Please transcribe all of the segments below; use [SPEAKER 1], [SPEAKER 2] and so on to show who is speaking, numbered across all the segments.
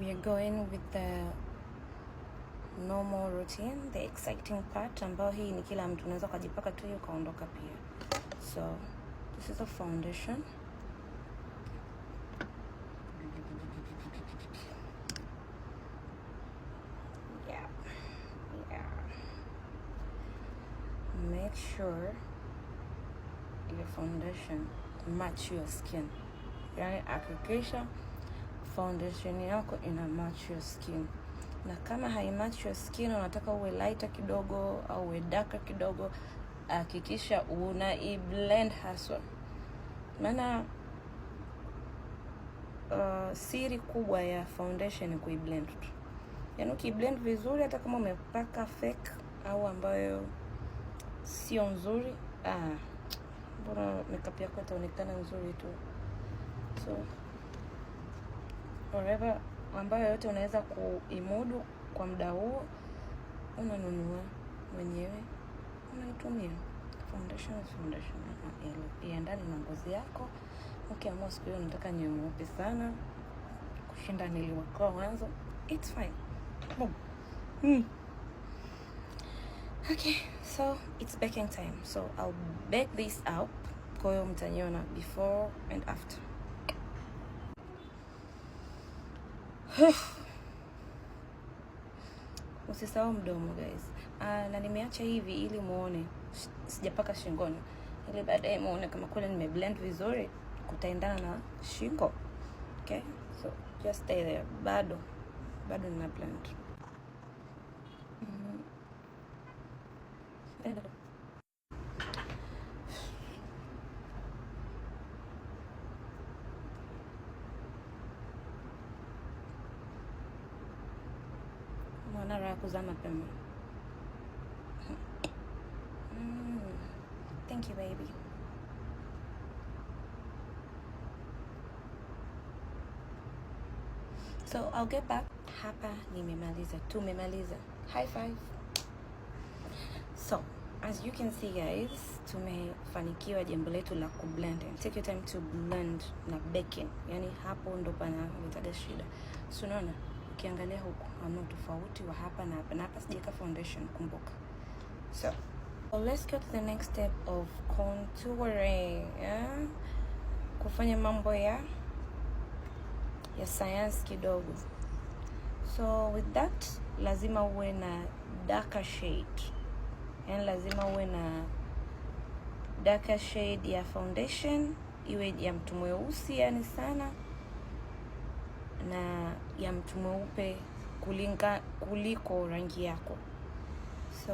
[SPEAKER 1] We are going with the normal routine, the exciting part ambayo hii ni kila mtu unaweza ukajipaka tu hiyo ukaondoka pia. So this is a foundation. Yeah. Yeah. Make sure your foundation match your skin. Yani hakikisha foundation yako ina match your skin, na kama hai match your skin, unataka uwe lighter kidogo au uwe darker kidogo, hakikisha una blend haswa, maana siri kubwa ya foundation ni kuiblend tu. Yaani ukiblend vizuri, hata kama umepaka fake au ambayo sio nzuri, mbona makeup yako itaonekana nzuri tu. So whatever ambayo yote unaweza kuimudu kwa muda huo, unanunua mwenyewe unaitumia. Foundation is foundation, iendane na ngozi yako. Ukiamua siku hiyo unataka niwe mweupe sana kushinda nilivyokuwa mwanzo, it's fine. Boom. Okay, so it's baking time. So I'll bake this up. Kwa hiyo mtaniona before and after. Usisahau mdomo guys. Na nimeacha hivi ili muone, sijapaka shingoni, ili baadaye muone kama kweli nimeblend vizuri, kutaendana na shingo. Okay, so just stay there. Bado nina blend. Mwana raha kuzaa mapema. Thank you baby. So I'll get back. Hapa nimemaliza, tumemaliza. High five. So as you can see guys, tumefanikiwa jambo letu la kublend. Take your time to blend na baking. Yani hapo ndo panaletaga shida. So unaona ukiangalia huku hamna tofauti wa hapa na hapa, na hapa sijaweka foundation, kumbuka. So let's go to the next step of contouring. Yeah? Kufanya mambo ya science kidogo. So with that lazima uwe na darker shade. Yani lazima uwe na darker shade ya foundation, iwe ya mtu mweusi yani sana, na ya mtu mweupe kuliko rangi yako. So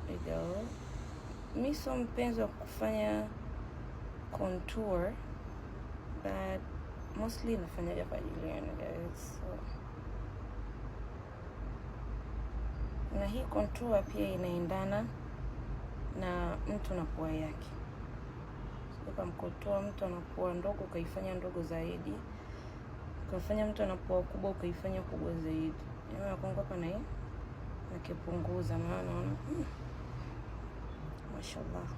[SPEAKER 1] we go. Mi sio mpenzi wa kufanya contour, but mostly nafanyaga kwa ajili yenu guys. So na hii contour pia inaendana na mtu na pua yake. Ukamkotoa mtu ana pua ndogo ukaifanya ndogo zaidi, ukafanya mtu ana pua kubwa ukaifanya kubwa zaidi. Yaani kwangu hapa na hii nakipunguza, maana naona mashallah.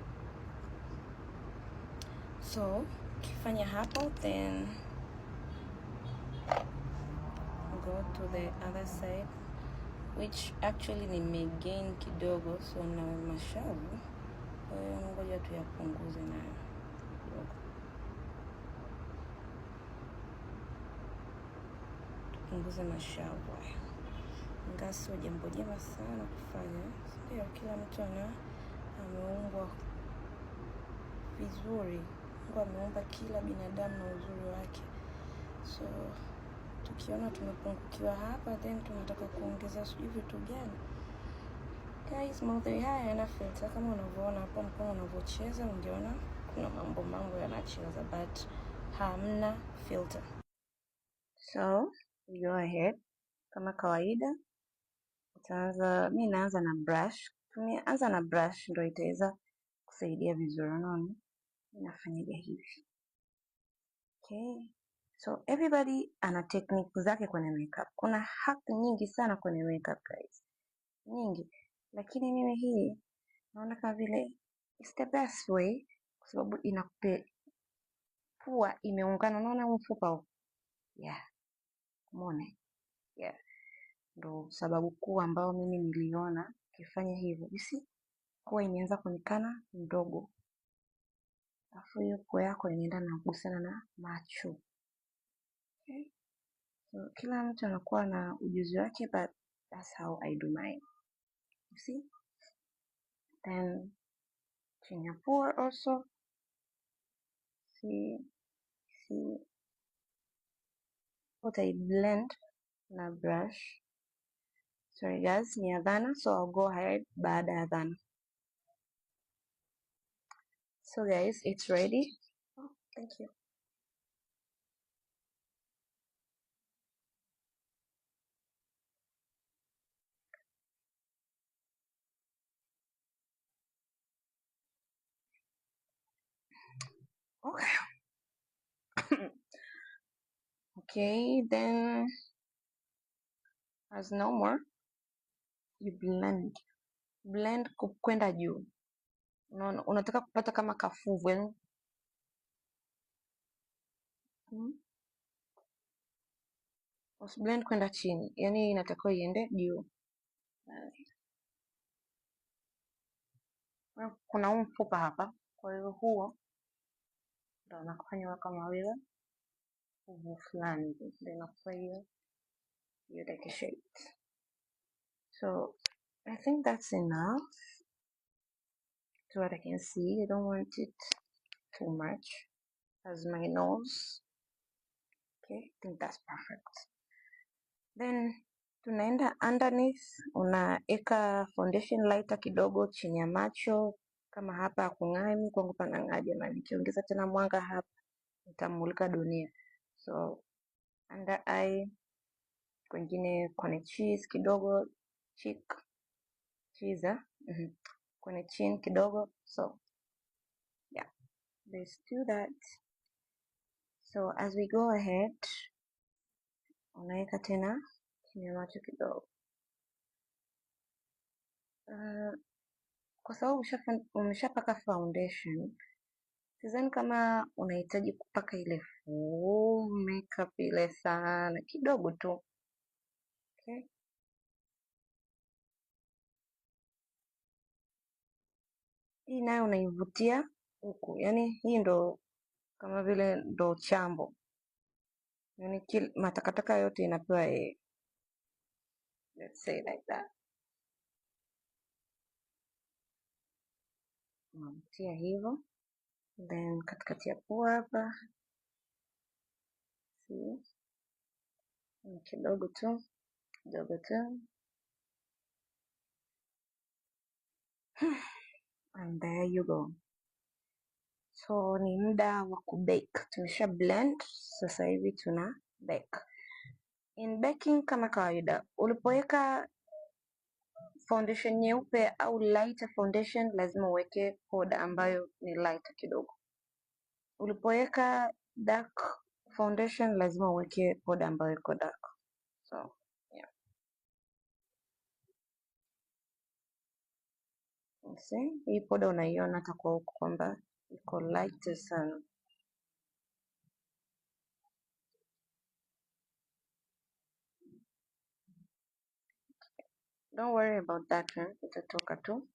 [SPEAKER 1] So ukifanya hapo, then go to the other side, which actually nimegain kidogo, so na mashavu, kwa hiyo ngoja tuyapunguze nayo kidogo, tupunguze mashavu haya. Ingawa sio jambo jema sana kufanya, ndio kila mtu ameumbwa vizuri. Mungu ameumba kila binadamu na uzuri wake. So tukiona tumepungukiwa hapa, then tunataka kuongeza sijui vitu gani. Guys, maudhui haya yana filter kama unavyoona hapo, mkono unavyocheza ungeona kuna mambo yanacheza, but hamna filter. So go ahead kama kawaida, utaanza. Mi naanza na brush. Anza na brush ndio itaweza kusaidia vizuri. Unaona nafanyaga hivi. Okay. So everybody ana technique zake kwenye makeup. Kuna hack nyingi sana kwenye makeup guys, nyingi, lakini mimi hii naona kama vile it's the best way, kwa sababu inakupe pua imeungana. Unaona mfupa huu? Yeah, Umeona? Yeah. Ndo sababu kuu ambayo mimi niliona ukifanya hivyo. You see? Pua imeanza kuonekana ndogo. Alafu hiyo pua yako inaenda na kugusana na macho. Okay? So kila mtu anakuwa na ujuzi wake, but that's how I do mine. You see? Then chini ya pua also. See? See? What I blend na brush. Sorry guys, ni adhana, so I'll go ahead baada ya adhana. So guys, it's ready. Oh, thank you. Okay. Okay, then as no more, you blend. Blend kwenda juu. Unaona, unataka kupata kama kafuvu, yaani. Usiblend kwenda chini, yaani inatakiwa iende juu. Kuna huu mfupa hapa, kwa hiyo huo ndo unakufanya kama vile fuvu fulani hivi, ndio inakupa hiyo like a shape. So I think that's enough to what I can see. I don't want it too much as my nose. Okay, I think that's perfect. Then tunaenda underneath, unaeka foundation lighter kidogo chini ya macho. Kama hapa hakung'ai, mimi kwangu panang'aa jamani. Nikiongeza tena mwanga hapa nitamulika dunia. So under eye, kwengine kwenye cheese kidogo, cheek cheese, eh? Kwenye chin kidogo. So yeah, let's do that. So as we go ahead, unaweka tena chini ya macho kidogo. Kwa sababu umeshapaka foundation, sidhani kama unahitaji kupaka ile full makeup ile sana, kidogo tu. Okay. Hii nayo unaivutia huku, yaani hii ndo kama vile ndo chambo, yaani matakataka yote inapewa yeye. Let's say like that. Unavutia hivyo, then katikati ya pua hapa, see, kidogo tu, kidogo tu, and there you go. So ni muda wa kubake. Tumesha blend, sasa hivi tuna bake. In baking kama kawaida, ulipoweka foundation nyeupe au lighter foundation lazima uweke powder ambayo ni lighter kidogo. Ulipoweka dark foundation lazima uweke powder ambayo iko dark. So yeah. You see? Hii powder unaiona hata kwa huku kwamba iko light sana. Don't worry about that, eh? Itatoka tu.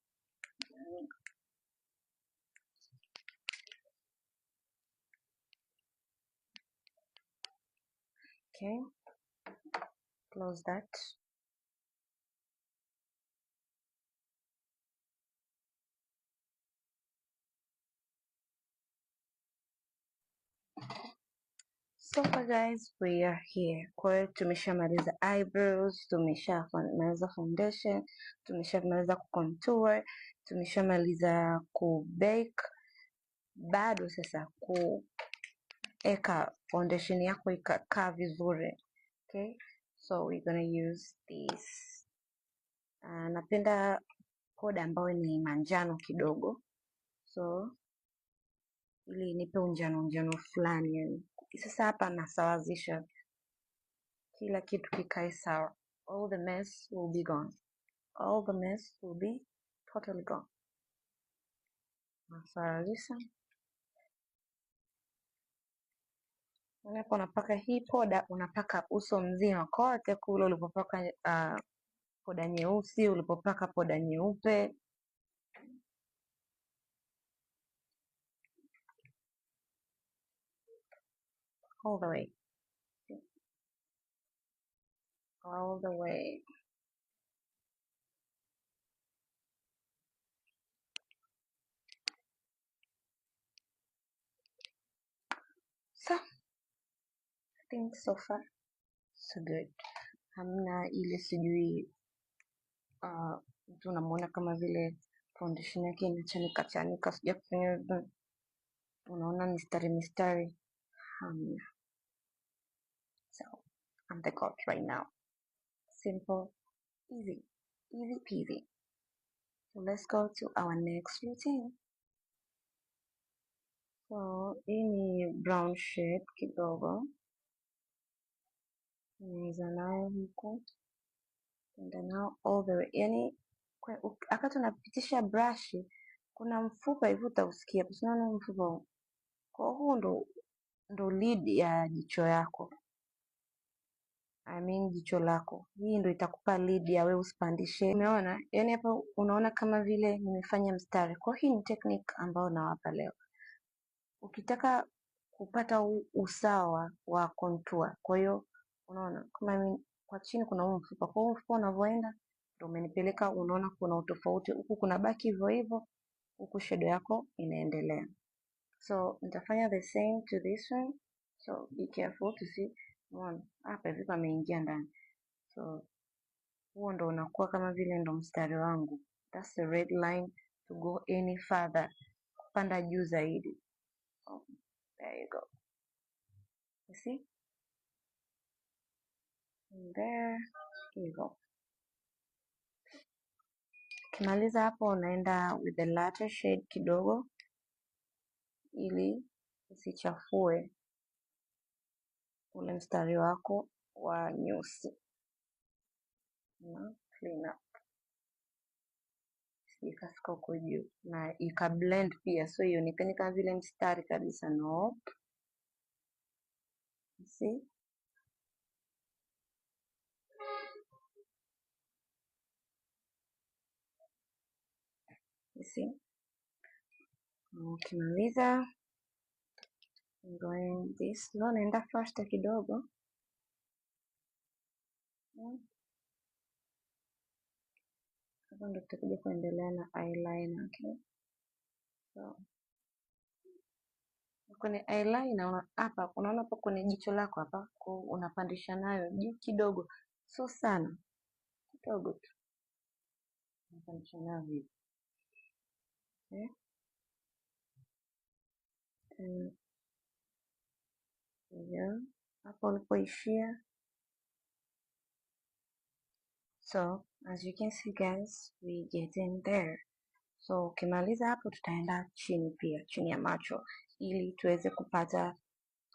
[SPEAKER 1] Okay, close that. So far guys, we are here. Kwa hiyo tumeshamaliza eyebrows, tumeshamaliza foundation, tumeshamaliza kucontour, tumeshamaliza kubake. Bado sasa kuweka foundation yako ikakaa vizuri. Okay, so we're gonna use this. Napenda poda ambayo ni manjano kidogo, so ili nipe unjano unjano fulani yani. Sasa hapa nasawazisha kila kitu kikae sawa. All the mess will be gone. All the mess will be totally gone. Nasawazisha.
[SPEAKER 2] Unapo unapaka hii poda, unapaka uso mzima kote kule ulipopaka poda nyeusi, ulipopaka poda nyeupe. All the way. All the way. So, I think so far so good. Hamna ile sijui mtu unamuona kama vile foundation yake inachanika chanika, sijui kufanya, unaona mistari mistari. Hamna. So, I'm the god right now. Simple, easy, easy peasy. So let's go to our next routine. So, hii ni brown shade kidogo. Naanza nayo huku. Enda nao all the way. Yani, wakati unapitisha brush, kuna mfupa hivi utausikia. Unaona mfupa huu? Kwa huu ndo lead ya jicho yako. I mean jicho lako. Hii ndo itakupa lead ya wewe usipandishe. Umeona? Yani hapa unaona kama vile nimefanya mstari. Kwa hii ni technique ambayo nawapa leo. Ukitaka kupata usawa wa contour. Kwa hiyo unaona kama mimi kwa chini kuna huu mfupa. Kwa hiyo mfupa unavyoenda ndio umenipeleka, unaona kuna utofauti. Huku kuna baki hivyo hivyo, huku shadow yako inaendelea. So nitafanya the same to this one. So be careful to see. Umeona hapa hivi pameingia ndani. So huo ndo unakuwa kama vile ndo mstari wangu. That's the red line to go any further. Kupanda juu zaidi. Oh, there you go. You see? And there you go. Ukimaliza hapo unaenda with the lighter shade kidogo ili usichafue ule mstari wako wa nyusi. Na clean up. Ikafika huko juu na ika blend pia, so ionekane kama vile mstari kabisa. No. You see? You see? Ukimaliza, I'm going this. Leo naenda faster kidogo. Hapo ndo tutakuja kuendelea na eyeliner, okay? So, kwenye eyeliner hapa unaona hapo kwenye jicho lako hapa, kwa unapandisha nayo juu kidogo, sio sana, kidogo tu. Unapandisha nayo hivi. Okay? Yeah. Hapo ulipoishia. So, as you can see guys, we get in there. So, ukimaliza hapo tutaenda chini pia, chini ya macho, ili tuweze kupata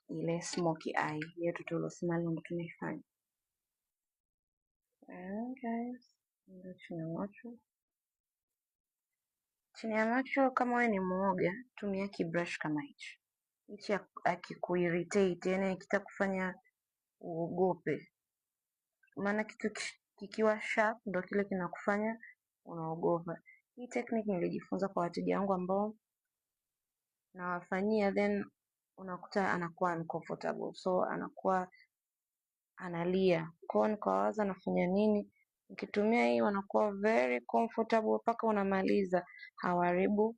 [SPEAKER 2] ile smoky eye yetu tuliosema leo ndo tunaifanya. And guys, ndio chini ya macho. Chini ya macho kama wewe ni muoga, tumia kibrush kama hichi. Hichi hakikuirritate, yani kitakufanya uogope. Maana kitu kikiwa sharp ndo kile kinakufanya unaogopa. Hii technique nilijifunza kwa wateja wangu ambao nawafanyia, then unakuta anakuwa uncomfortable, so anakuwa analia. Kwa hiyo nikawaza nafanya nini? Nikitumia hii wanakuwa very comfortable mpaka unamaliza, hawaharibu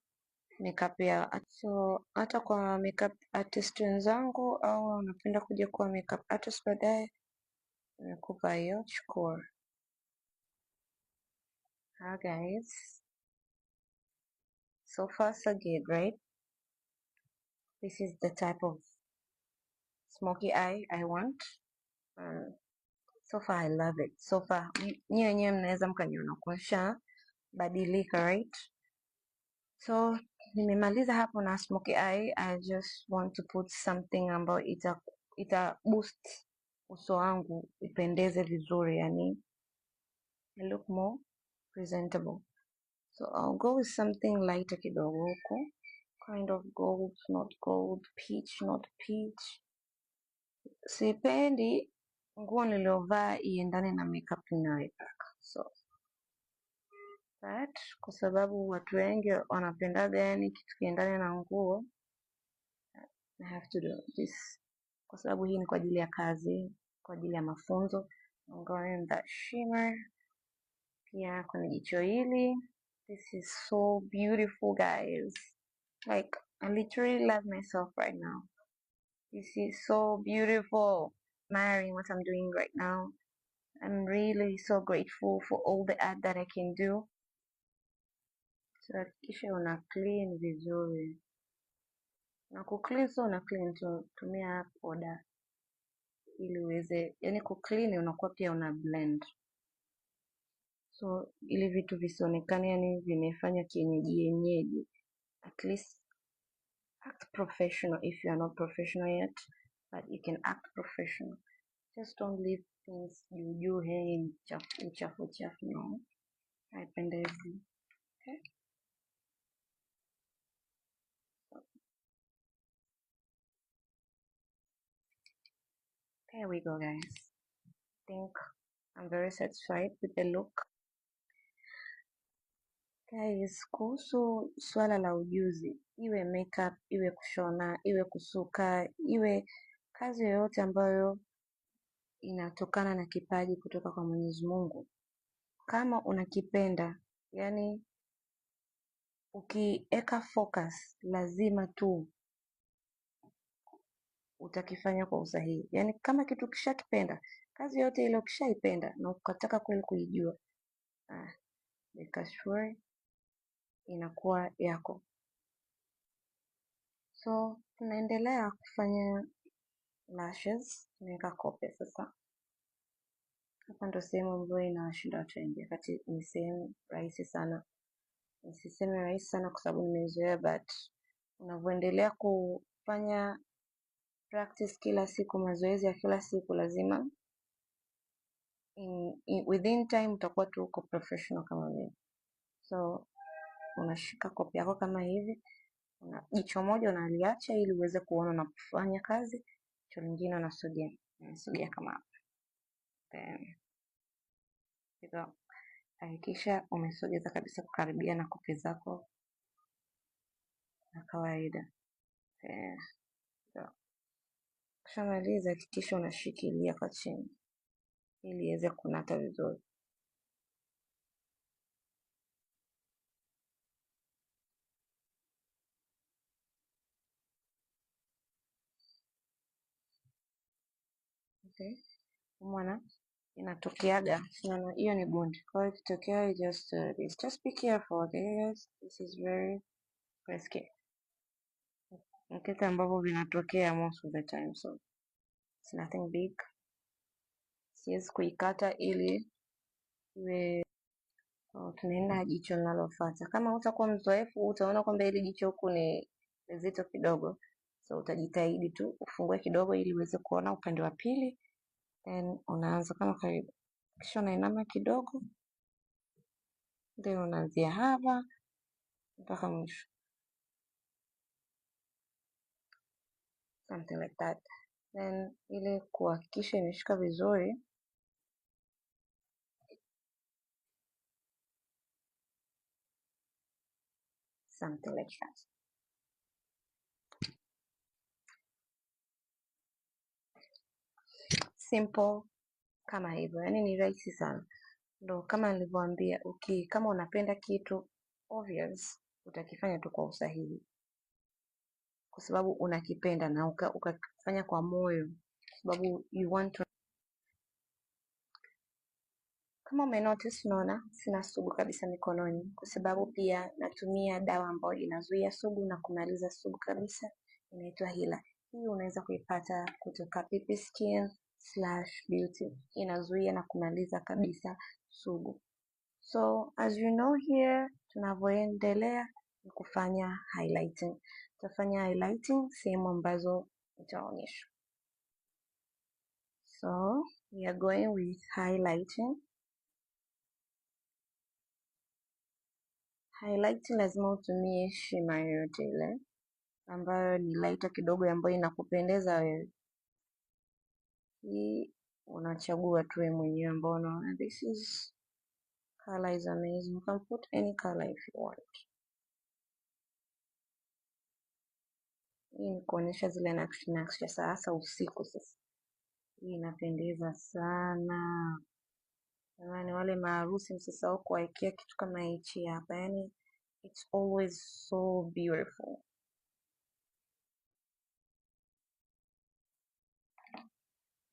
[SPEAKER 2] makeup yao. So hata kwa makeup artist wenzangu au unapenda kuja kuwa makeup artist baadaye, nimekupa hiyo, chukua. Hi guys, so far so good, right? This is the type of smoky eye I want. So far I love it. So far nyie wenyewe mnaweza mkaniona kuonyesha badilika, right? So nimemaliza hapo na smoky eye. I just want to put something ambayo ita boost uso wangu ipendeze vizuri, yani I look more presentable. So I'll go with something lighter kidogo huku, kind of gold, not gold, peach, not peach. Sipendi nguo niliyovaa iendane na makeup ninayoipaka. So that kwa sababu watu wengi wanapendaga yani kitu kiendane na nguo, I have to do this. Kwa sababu hii ni kwa ajili ya kazi, kwa ajili ya mafunzo. I'm going that shimmer pia kwenye jicho hili. This is so beautiful guys. Like I literally love myself right now. This is so beautiful. Admiring what I'm doing right now. I'm really so grateful for all the art that I can do. So hakikisha una clean vizuri. Na ku clean sio una clean tu, tumia poda ili uweze, yani ku clean unakuwa pia una blend. So ili vitu visionekane yani vimefanya kienyeji yenyeji. At least act professional if you are not professional yet, but you can act professional. Just don't leave things juu juu, hey, chafu chafu chafu, no. Haipendezi. Okay. There we go guys. I think I'm very satisfied with the look. Guys, kuhusu swala la ujuzi, iwe makeup, iwe kushona, iwe kusuka, iwe kazi yoyote ambayo inatokana na kipaji kutoka kwa Mwenyezi Mungu, kama unakipenda, yani ukieka focus, lazima tu utakifanya kwa usahihi. Yani kama kitu ukishakipenda, kazi yoyote ile ukishaipenda na ukataka kweli kuijua, make sure inakuwa yako. So tunaendelea kufanya lashes, tunaweka kope sasa. Hapa ndo sehemu ambayo inawashinda watu wengi, wakati ni sehemu rahisi sana. Nisiseme rahisi sana kwa sababu nimeizoea, but unavyoendelea kufanya practice kila siku, mazoezi ya kila siku, lazima within time utakuwa tu uko professional kama mimi. So unashika kope yako kama hivi, una jicho moja unaliacha ili uweze kuona unapofanya kazi, jicho lingine unasogea, unasogea kama hapa. Then hivyo hakikisha umesogeza kabisa kukaribia na kope zako na kawaida. So ukishamaliza hakikisha unashikilia kwa chini ili iweze kunata vizuri. Okay. Umeona inatokeaga, unaona hiyo ni gundi. Kwa hiyo ikitokea you just be careful, okay guys? This is very risky. Ni kitu ambavyo vinatokea most of the time, so it's nothing big. Siwezi kuikata ili iwe. So, tunaenda jicho linalofuata. Kama hutakuwa mzoefu utaona kwamba hili jicho huku ni zito kidogo, so utajitahidi tu ufungue kidogo ili uweze kuona upande wa pili, then unaanza kama kawaida, kisha unainama kidogo, then unaanzia hapa mpaka mwisho, something like that. Then ili kuhakikisha imeshika vizuri, something like that. Simple kama hivyo, yani ni rahisi sana. Ndo kama nilivyoambia, kama unapenda kitu obvious utakifanya tu kwa usahihi, kwa sababu unakipenda na ukafanya kwa moyo, kwa sababu you want to. Kama umenotice, unaona sina sugu kabisa mikononi, kwa sababu pia natumia dawa ambayo inazuia sugu na kumaliza sugu kabisa, inaitwa Hila. Hii unaweza kuipata kutoka PP Skin slash Beauty. Inazuia na kumaliza kabisa sugu. So as you know here, tunavyoendelea ni kufanya highlighting. Tutafanya highlighting sehemu ambazo nitaonyesha. So we are going with highlighting. Highlighting lazima utumie shimmer yoyote ile ambayo ni lighter kidogo, ambayo inakupendeza wewe. Hii unachagua tu wewe mwenyewe ambao unaona this is color is amazing. You can put any color if you want. Hii ni kuonyesha zile nakshi nakshi sasa usiku sasa. Hii inapendeza sana. Jamani, wale maharusi msisahau kuwawekea kitu kama hichi hapa. Yaani it's always so beautiful.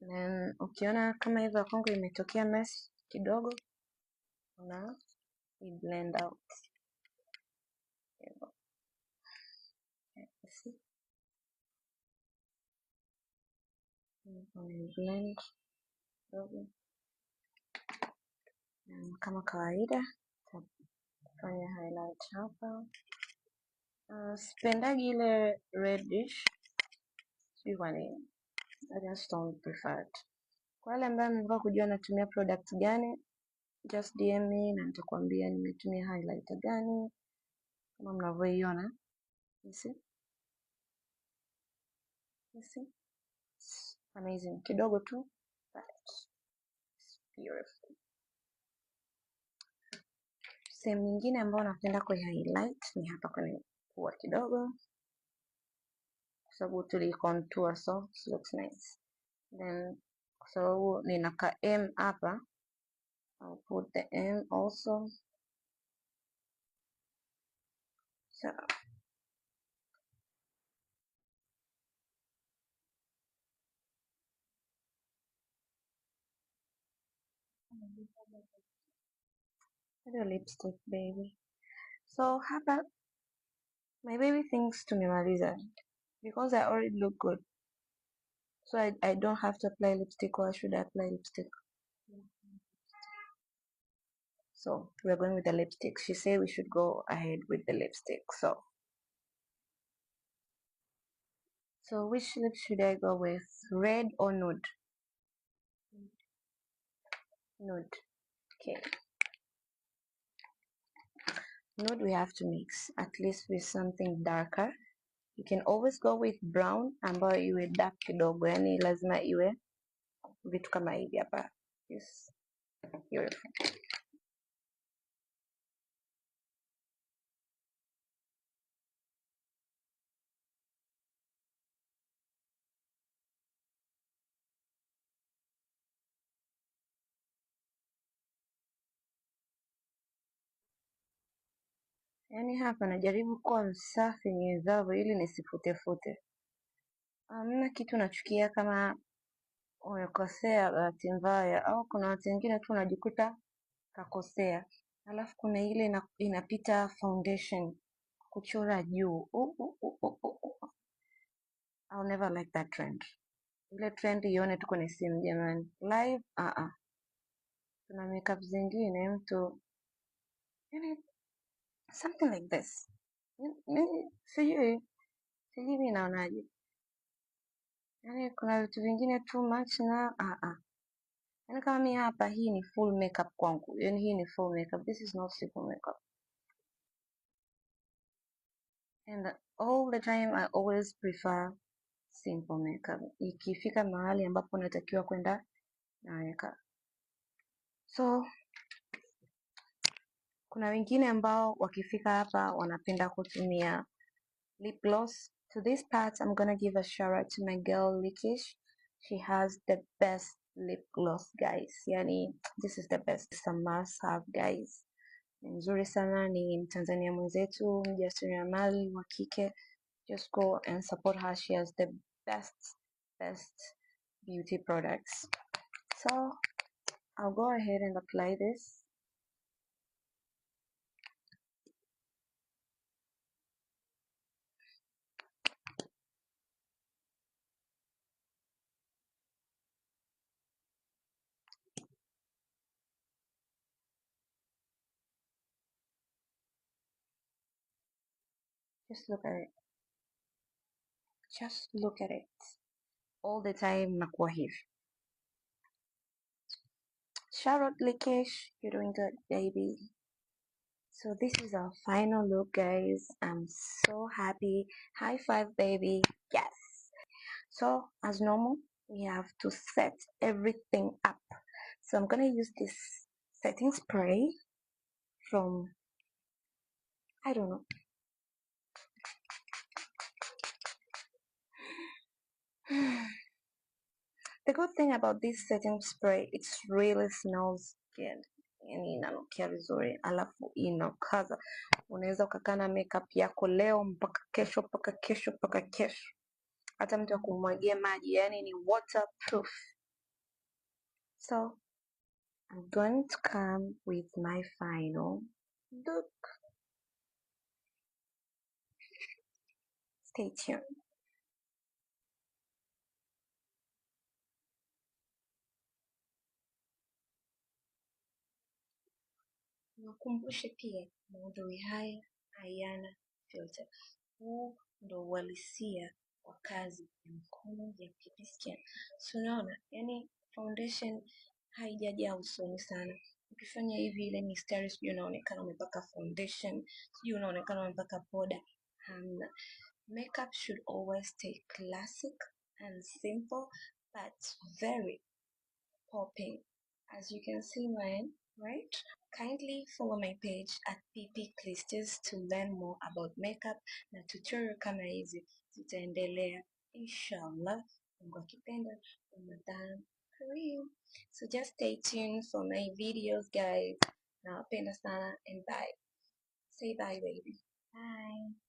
[SPEAKER 2] Na ukiona kama hivyo ya kwangu imetokea mess kidogo, una blend out. Hivyo. See? Blend kidogo. Na kama kawaida tafanya highlight hapa. Sipendagi ile reddish, sijui kwa nini. I just don't prefer it. Kwa wale ambao mnataka kujua natumia product gani, just DM me na nitakwambia nimetumia highlighter gani kama mnavyoiona. You see? You see? It's amazing. Kidogo tu, but it's beautiful. Sehemu nyingine ambayo napenda kui highlight ni hapa kwenye pua kidogo, kwa sababu tuli contour, so it looks nice. Then kwa sababu nina ka M hapa, I'll put the M also. So the lipstick baby. So hapa my baby thinks tumemaliza because I already look good. So I don't have to apply lipstick, or should I apply lipstick? So we're going with the lipstick. She said we should go ahead with the lipstick. So which lip should I go with? Red or nude? Nude. Okay. Nude we have to mix at least with something darker. You can always go with brown ambayo iwe dark kidogo, yani lazima iwe vitu kama hivi hapa. Yes. Beautiful. Yani hapa najaribu kuwa msafi niwezavyo ili nisifutefute. Hamna kitu nachukia kama umekosea bahati mbaya, au kuna watu wengine tu unajikuta kakosea. Alafu kuna ile inapita foundation kuchora juu. I'll never like that trend. Ile trend ione tu kwenye simu jamani. Live, Kuna makeup zingine mtu, yani something like this. Sijui mimi naonaje. Yani kuna vitu vingine too much na Yani kama mimi hapa hii ni full makeup kwangu. Yani hii ni full makeup. This is not simple makeup. And all the time I always prefer simple makeup. Ikifika mahali ambapo natakiwa kwenda naweka. So kuna wengine ambao wakifika hapa wanapenda kutumia lip gloss. To this part I'm going to give a shout out to my girl Likish. She has the best lip gloss guys. Yani this is the best. It's a must have guys. Ni nzuri sana, ni Mtanzania mwenzetu, mjasiriamali wa kike. Just go and support her. She has the best beauty products. So I'll go ahead and apply this. Just look at it. Just look at it. All the time nakuwa hivi. Charlotte Likesh, you're doing good, baby. So this is our final look, guys. I'm so happy. High five, baby. Yes. So as normal, We have to set everything up. So I'm gonna use this setting spray from, I don't know. The good thing about this setting spray, it really smells good. Yani inanukia vizuri, alafu inakaza. Unaweza ukakaa na makeup yako leo mpaka kesho, mpaka kesho, mpaka kesho. Hata mtu akumwagia maji, yani ni waterproof. So I'm going to come with my final look. Stay tuned. Niwakumbushe pia maudhui haya hayana filter. Huu ndo uhalisia wa kazi ya mkono ya PP Skin. So unaona, yani foundation haijajaa usoni sana. Ukifanya hivi ile mistari sijui unaonekana umepaka foundation, sijui unaonekana umepaka poda. Hamna. Makeup should always stay classic and simple but very popping. As you can see mine, right? Kindly follow my page at PP Clistes to learn more about makeup na tutorial kama hizi zitaendelea inshallah, Mungu akipenda, Ramadan Kareem. So just stay tuned for my videos guys. Nawapenda sana and bye. Say bye baby. Bye.